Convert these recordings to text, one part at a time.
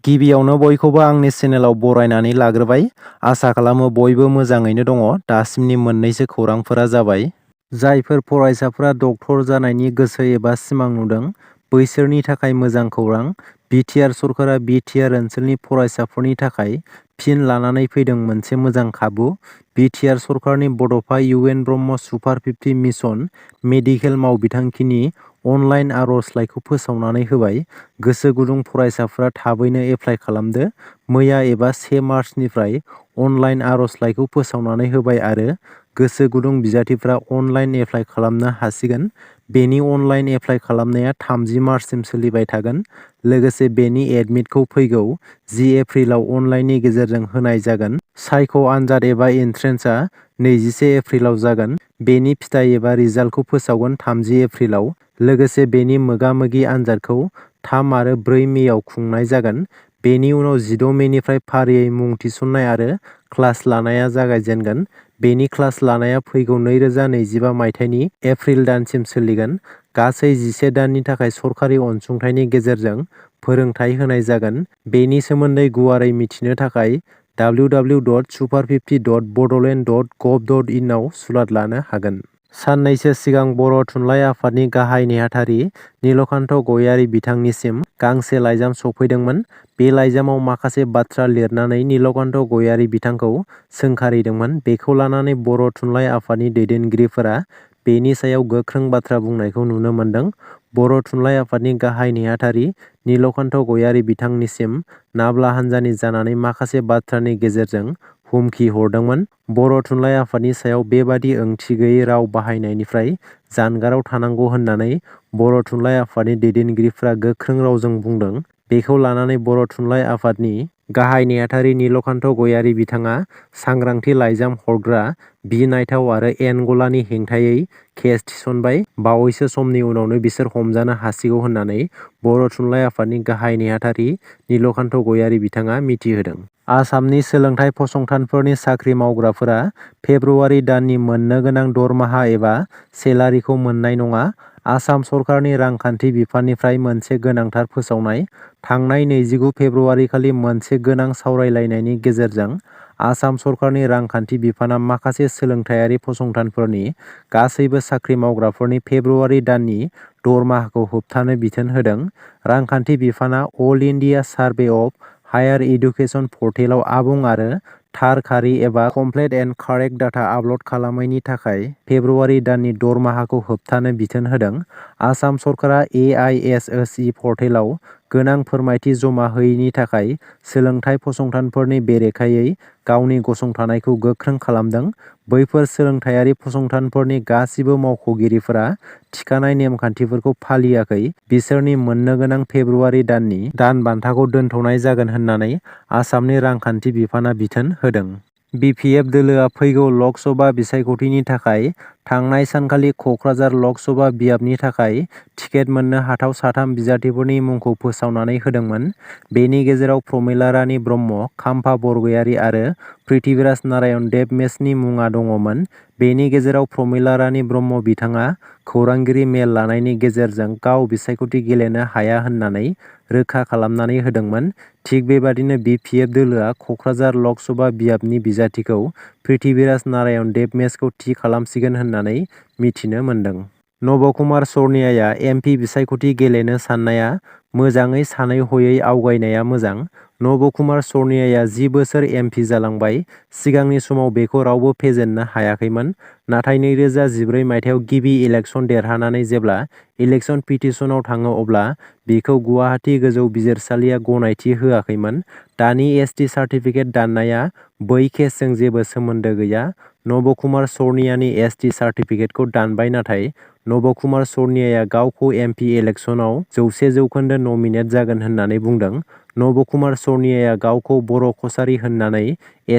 गिबियावनो बयखौबो आंनि चेनेलाव बरायनानै लाग्रोबाय। आसा खालामो बयबो मोजाङैनो दङ। दासिमनि मोननैसो खौरांफोरा जाबाय। जायफोर फरायसाफोरा डक्टर जानायनि गोसो एबा सिमां नुदों बैसोरनि थाखाय मोजां खौरां। बिटिआर सरकारा बिटिआर ओनसोलनि फरायसाफोरनि थाखाय फिन लानानै फैदों मोनसे मोजां खाबु। बिटिआर सरकारनि Bodofa UN Brahma super 50 mission medical मावबिथांखिनि अनलाइन आर'जलाइखौ फोसावनानै होबाय। गोसो गुदुं फरायसाफोरा थाबैनो एप्लाइ खालामदो। मैया एबा 1 मार्चनिफ्राय अनलाइन आर'जलाइखौ फोसावनानै होबाय आरो गोसो गुदुं बिजाथिफोरा अनलाइन एप्लाइ खालामनो हासिगोन। बेनि अनलाइन एप्लाइ खालामनाया 30 मार्चसिम सोलिबाय थागोन। लोगोसे बेनि एडमिटखौ फैगौ 10 एप्रिलाव अनलाइननि गेजेरजों होनाय जागोन। सायख' आनजाद एबा एन्ट्रेन्सआ 21 एप्रिलाव जागोन। बेनि फिथाइ एबा रिजाल्टखौ फोसावगोन 30 एप्रिलाव। लोगोसे बेनि मोगा-मोगि आनजादखौ 3 आरो 4 मेआव खुंनाय जागोन। बेनि उनाव 16 मेनिफ्राय फारियै मुं थिसननाय आरो क्लास लानाया जागायजेनगोन। बेनि क्लास लानाया फैगौ 2025 मायथाइनि एप्रिल दानसिम सोलिगोन। गासै 11 दाननि थाखाय सरखारि अनसुंथाइनि गेजेरजों फोरोंथाय होनाय जागोन। बेनि सोमोन्दै गुवारै मिथिनो थाखाय www.super50.bodoland.gov.in आव सुलाद लानो हागोन। साननैसो सिगां बर' थुनलाइ आफादनि गाहाय नेहाथारि नीलकान्त गयारी बिथांनिसिम गांसे लाइजाम सौफैदोंमोन। बे लाइजामाव माखासे बाथ्रा लिरनानै नीलकान्त गयारी बिथांखौ सोंखारिदोंमोन। बेखौ लानानै बर' थुनलाइ आफादनि दैदेनगिरिफोरा बेनि सायाव गोख्रों बाथ्रा बुंनायखौ नुनो मोन्दों। बर' थुनलाइ आफादनि गाहाय नेहाथारि नीलकान्त गयारी बिथांनिसिम नाब्ला हान्जानि जानानै माखासे बाथ्रानि गेजेरजों हुमखि हरदोंमोन। बर' थुनलाइ आफादनि सायाव बेबादि ओंथि गैयै राव बाहायनायनिफ्राय जानगाराव थानांगौ होननानै बर' थुनलाइ आफादनि दैदेनगिरिफोरा गोख्रों रावजों बुंदों। बेखौ लानानै बर' थुनलाइ आफादनि गाहाय नेहाथारि नीलकान्त गयारी बिथाङा सांग्रांथि लाइजाम हरग्रा बि-नायथाव आरो एन गलानि हेंथायै केस थिसनबाय। बावैसो समनि उनावनो बिसोर हमजानो हासिगौ होननानै बर' थुनलाइ आफादनि गाहाय नेहाथारि नीलकान्त गयारी बिथाङा मिथिहोदों। आसामनि सोलोंथाइ फसंथानफोरनि साख्रि मावग्राफोरा फेब्रुवारि दाननि मोननो गोनां दरमाहा एबा सेलारिखौ मोननाय नङा। आसाम सरकारनि रांखान्थि बिफाननिफ्राय मोनसे गोनांथार फोसावनाय। थांनाय 29 फेब्रुवारिखालि मोनसे गोनां सावरायलायनायनि गेजेरजों आसाम सरकारनि रांखान्थि बिफाना माखासे सोलोंथायारि फसंथानफोरनि गासैबो साख्रि मावग्राफोरनि फेब्रुवारि दाननि दरमाहाखौ होबथानो बिथोन होदों। रांखान्थि बिफाना all India survey of higher education पर्टेलाव आबुं आरो थार खारि एबा complete and correct data upload खालामैनि थाखाय फेब्रुवारि दाननि दरमाहाखौ होबथानो बिथोन होदों। आसाम सरकारा AISOC पर्टेलाव गोनां फोरमायथि जमा होयैनि थाखाय सोलोंथाइ फसंथानफोरनि बेरेखायै गावनि गसंथानायखौ गोख्रों खालामदों। बैफोर सोलोंथायारि फसंथानफोरनि गासिबो मावख'गिरिफोरा थिखानाय नेमखान्थिफोरखौ फालियाखै। बिसोरनि मोननो गोनां फेब्रुवारि दाननि दान बान्थाखौ दोनथ'नाय जागोन होननानै आसामनि रांखान्थि बिफाना बिथोन होदों। BPF दोलोआ फैगौ लक सभा बिसायख'थिनि थाखाय थांनाय सानखालि क'क्राझार लक सभा बियाबनि थाखाय टिकेट मोननो हाथाव 3 बिजाथिफोरनि मुंखौ फोसावनानै होदोंमोन। बेनि गेजेराव प्रमिला रानी ब्रह्म, खाम्फा बरगयारी आरो पृथ्वीराज नारायण देबमेसनि मुङा दङमोन। बेनि गेजेराव प्रमिला रानी ब्रह्म बिथाङा खौरांगिरि मेल लानायनि गेजेरजों गाव बिसायख'थि गेलेनो हाया होननानै रोखा खालामनानै होदोंमोन। थिग बेबादिनो BPF दोलोआ क'क्राझार लक सभा बियाबनि बिजाथिखौ पृथ्वीराज नारायण देबमेसखौ थि खालामसिगोन होननानै मिथिनो मोन्दों। नब कुमार सौर्याया MP बिसायख'थि गेलेनो साननाया मोजाङै सानै हयै आवगायनाया मोजां। नब कुमार सौर्याया 10 बोसोर MP जालांबाय। सिगांनि समाव बेखौ रावबो फेजेननो हायाखैमोन। नाथाय 2014 मायथाइयाव गिबि इलेक्सन देरहानानै जेब्ला इलेक्सन पिटिशनाव थाङो अब्ला बिखौ गुवाहाटी गोजौ बिजिरसालिया गनायथि होआखैमोन। दानि ST सार्टिफिकेट दाननाया बै केसजों जेबो सोमोन्दो गैया। नब कुमार सौर्यानि ST सार्टिफिकेटखौ दानबाय नाथाय नब कुमार सौर्याया गावखौ MP इलेक्सनाव 100% नमिनेट जागोन होननानै बुंदों। नब कुमार सौर्याया गावखौ बर' कसारी होननानै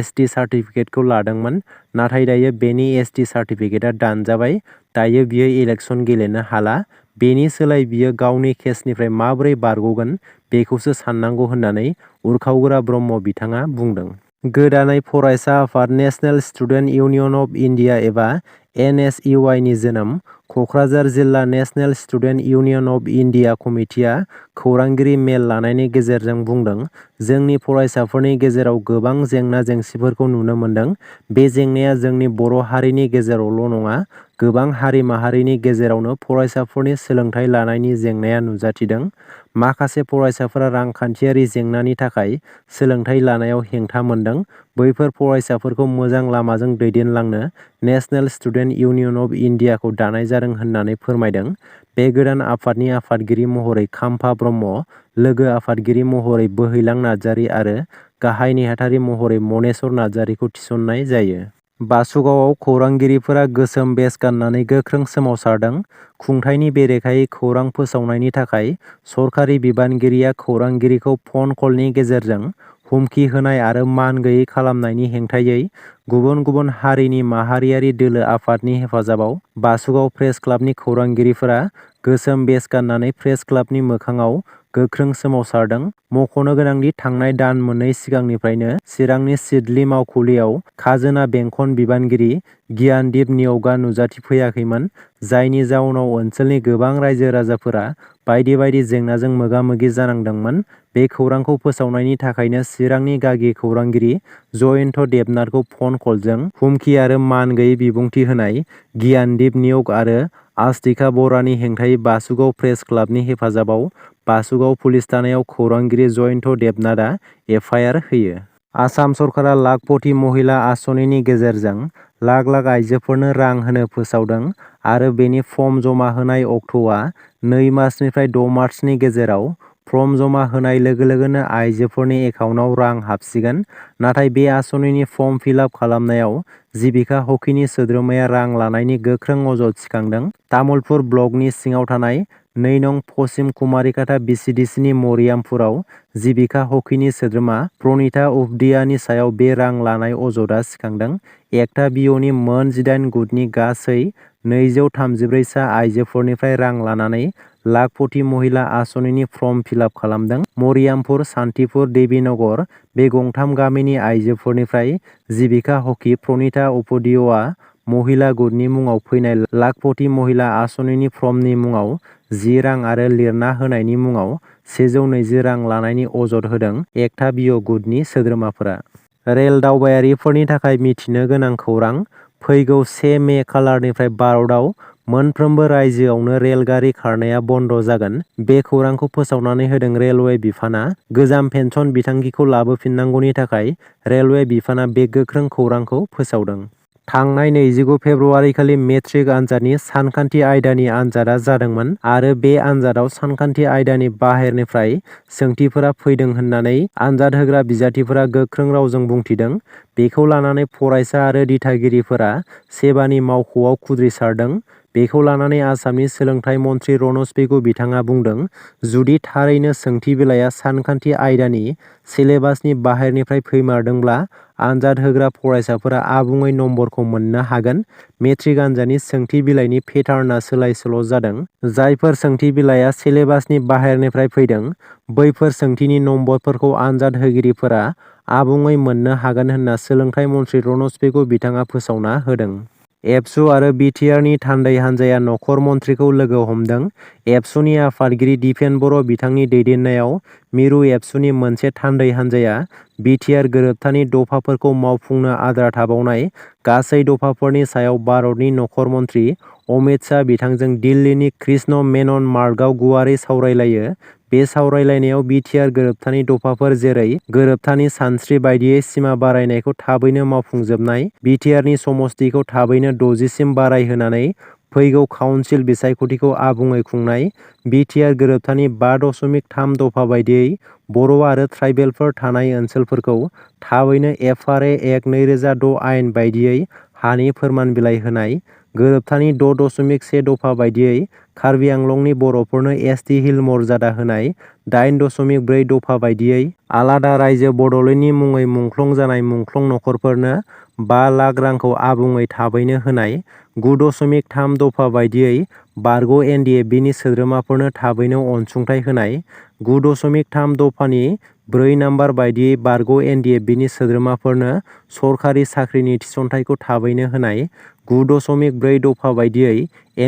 ST सार्टिफिकेटखौ लादोंमोन। नाथाय दायो बेनि ST सार्टिफिकेटआ दानजाबाय। दायो बियो इलेक्सन गेलेनो हाला। बेनि सोलाय बियो गावनि केसनिफ्राय माबोरै बारग'गोन बेखौसो साननांगौ होननानै उरखावगोरा ब्रह्म बिथाङा बुंदों। गोदानै फरायसा आफाद national student union of India एबा NSUI नि जोनोम। कक्राझार जिल्ला national student union of India कमिटिआ खौरांगिरि मेल लानायनि गेजेरजों बुंदों, जोंनि फरायसाफोरनि गेजेराव गोबां जेंना-जेंसिफोरखौ नुनो मोनदों। बे जेंनाया जोंनि बर' हारिनि गेजेरावल' नङा, गोबां हारि माहारिनि गेजेरावनो फरायसाफोरनि सोलोंथाइ लानायनि जेंनाया नुजाथिदों। माखासे फरायसाफोरा रांखान्थियारि जेंनानि थाखाय सोलोंथाइ लानायाव हेंथा मोनदों। बैफोर फरायसाफोरखौ मोजां लामाजों दैदेनलांनो नेशनेल स्टुडेन्ट इउनियन अफ इन्डियाखौ दानाय जादों होननानै फोरमायदों। बे गोदान आफादनि आफादगिरि महरै खाम्फा ब्रह्म, लोगो आफादगिरि महरै बोहैलां नार्जारि आरो गाहाय नेहाथारि महरै मनेस्वर नार्जारिखौ थिसननाय जायो। बासुगावआव खौरांगिरिफोरा गोसोम बेज गाननानै गोख्रों सोमावसारदों। खुंथायनि बेरेखायै खौरां फोसावनायनि थाखाय सरकारि बिबानगिरिया खौरांगिरिखौ फन कलनि गेजेरजों हुमखि होनाय आरो मान गैयै खालामनायनि हेंथायै गुबुन गुबुन हारिनि माहारियारि दोलो आफादनि हेफाजाबाव बासुगाव प्रेस क्लाबनि खौरांगिरिफोरा गोसोम बेज गाननानै प्रेस क्लाबनि मोखाङाव गोख्रों सोमावसारदों। मख'नो गोनांदि थांनाय दान मोननै सिगांनिफ्रायनो चिरांनि सिडली मावखुलियाव खाजोना बेंखन बिबानगिरि गियानदीप निय'गआ नुजाथिफैयाखैमोन, जायनि जाउनाव ओनसोलनि गोबां रायजो-राजाफोरा बायदि बायदि जेंनाजों मोगा-मोगि जानांदोंमोन। बे खौरांखौ फोसावनायनि थाखायनो चिरांनि गागि खौरांगिरि जयन्त देबनाथखौ फन कलजों हुमखि आरो मान गैयै बिबुंथि होनाय गियानदीप निय'ग आरो आस्तिका बरानि हेंथायै बासुगाव प्रेस क्लाबनि हेफाजाबाव बासुगाव पुलिस थानायाव खौरांगिरि जयन्त देबनाथआ एफआइआर होयो। आसाम सरकारा लाखपति महिला आसनिनि गेजेरजों लाख लाख आइजोफोरनो रां होनो फोसावदों आरो बेनि फर्म जमा होनाय अक्ट'आ 2 मार्चनिफ्राय 6 मार्चनि गेजेराव। फर्म जमा होनाय लोगो लोगोनो आइजोफोरनि एकाउन्टआव रां हाबसिगोन। नाथाय बे आसनिनि फर्म फिलआप खालामनायाव जिबिका हकिनि सोद्रोमाया रां लानायनि गोख्रों अजद थिखांदों। तामुलपुर ब्लकनि सिङाव थानाय 2 नं पश्चिम कुमारिकाटा बिसिडिसिनि मरियामपुराव जिबिका हकिनि सोद्रोमा प्रनिता उपाध्यायनि सायाव बे रां लानाय अजदआ सिखांदों। एकता बिअनि मोन 18 गुटनि गासै 234 सा आइजोफोरनिफ्राय रां लानानै लाखपति महिला आसनिनि फर्म फिलआप खालामदों। मरियामपुर, सान्तिपुर, देबीनगर बे गंथाम गामिनि आइजोफोरनिफ्राय जिबिका हकि प्रनिता उपाध्यायआ महिला गुटनि मुङाव फैनाय लाखपति महिला आसनिनि फर्मनि मुङाव 10 रां आरो लिरना होनायनि मुङाव 120 रां लानायनि अजद होदों। एकता बिअ गुटनि सोद्रोमाफोरा। रेल दावबायारिफोरनि थाखाय मिथिनो गोनां खौरां। फैगौ 1 मे खालारनिफ्राय भारतआव मोनफ्रोमबो रायजोआवनो रेलगारि खारनाया बन्द जागोन। बे खौरांखौ फोसावनानै होदों रेलवे बिफानआ। गोजाम पेन्सन बिथांखिखौ लाबोफिननांगौनि थाखाय रेलवे बिफानआ बे गोख्रों खौरांखौ फोसावदों। थांनाय 29 फेब्रुआरिखालि मेट्रिक आनजादनि सानखान्थि आयदानि आनजादआ जादोंमोन आरो बे आनजादाव सानखान्थि आयदानि बाहेरनिफ्राय सोंथिफोरा फैदों होननानै आनजाद होग्रा बिजाथिफोरा गोख्रों रावजों बुंथिदों। बेखौ लानानै फरायसा आरो दिथागिरिफोरा सेबानि मावख'आव खुद्रिसारदों। बेखौ लानानै आसामनि सोलोंथाइ मन्थ्रि रनज पेगु बिथाङा बुंदों, जुदि थारैनो सोंथि बिलाइया सानखान्थि आयदानि सिलेबासनि बाहेरनिफ्राय फैमारदोंब्ला आनजाद होग्रा फरायसाफोरा आबुङै नम्बरखौ मोननो हागोन। मेट्रिक आनजादनि सोंथि बिलाइनि पेटार्नआ सोलाय-सोल' जादों। जायफोर सोंथि बिलाइया सिलेबासनि बाहेरनिफ्राय फैदों, बैफोर सोंथिनि नम्बरफोरखौ आनजाद होगिरिफोरा आबुङै मोननो हागोन होनना सोलोंथाइ मन्थ्रि रनज पेगु बिथाङा फोसावना होदों। एबसु आरो बिटिआरनि थान्दै हान्जाया नखर मन्थ्रिखौ लोगो हमदों। एबसुनि आफादगिरि दिपेन बर' बिथांनि दैदेननायाव मिरु एबसुनि मोनसे थान्दै हान्जाया बिटिआर गोरोबथानि दफाफोरखौ मावफुंनो आद्रा थाबावनाय गासै दफाफोरनि सायाव भारतनि नखर मन्थ्रि अमित शाह बिथांजों दिल्लीनि कृष्ण मेनन मार्गआव गुवारै सावरायलायो। बे सावरायलायनायाव बिटिआर गोरोबथानि दफाफोर जेरै गोरोबथानि सानस्रि बायदियै सिमा बारायनायखौ थाबैनो मावफुंजोबनाय, बिटिआरनि समस्तिखौ थाबैनो 60 सिम बारायहोनानै फैगौ काउन्सिल बिसायख'थिखौ आबुङै खुंनाय, बिटिआर गोरोबथानि 5.3 दफा बायदियै बर' आरो ट्राइबेलफोर थानाय ओनसोलफोरखौ थाबैनो एफआरए एक्ट 2006 आयेन बायदियै हानि फोरमान बिलाइ होनाय, गोरोबथानि 6.1 दफा बायदियै कार्बि आंलंनि बर'फोरनो एसटि हिल मर्यादा होनाय, 8.4 दफा बायदियै आलादा रायजो बड'लेण्डनि मुङै मुंख्लं जानाय मुंख्लं नखरफोरनो 5 लाख रांखौ आबुङै थाबैनो होनाय, 9.3 दफा बायदियै बारग' एनडिएफबिनि सोद्रोमाफोरनो थाबैनो अनसुंथाइ होनाय, 9.3 दफानि 4 नाम्बार बायदियै बारग' NDFBनि सोद्रोमाफोरनो सरखारि साख्रिनि थिसनथाइखौ थाबैनो होनाय। 9.4 दफा बायदियै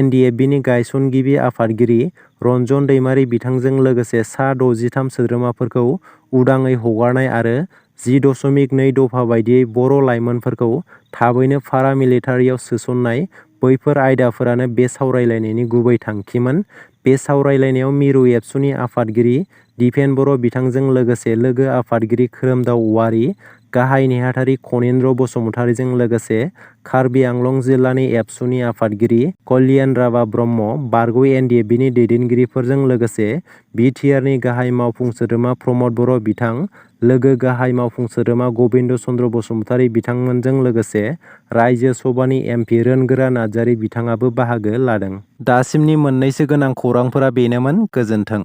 NDFBनि गायसनगिरि आफादगिरि रन्जन दैमारि बिथांजों लोगोसे सा 63 सोद्रोमाफोरखौ उदाङै हगारनाय आरो 10.2 दफा बायदियै बर' लाइमोनफोरखौ थाबैनो पारा मिलिटारियाव सोसननाय बैफोर आयदाफोरानो बे सावरायलायनायनि गुबै थांखिमोन। बे सावरायलायनायाव मिरु एबसुनि आफादगिरि दिपेन बर' बिथांजों लोगोसे लोगो आफादगिरि खोरोमदाव औवारी, गाहाय नेहाथारि खनेन्द्र बसुमतारीजों लोगोसे कार्बि आंलं जिल्लानि एबसुनि आफादगिरि कल्याण राभा ब्रह्म, बारग' NDFBनि दैदेनगिरिफोरजों लोगोसे BTRनि गाहाय मावफुं सोद्रोमा प्रमद बर' बिथां, लोगो गाहाय मावफुं सोद्रोमा गबिन्द चन्द्र बसुमतारी बिथांमोनजों लोगोसे रायजो सभानि MP रोनगोरा नार्जारी बिथाङाबो बाहागो लादों। दासिमनि मोननैसो गोनां खौरांफोरा बेनोमोन। गोजोन्थों।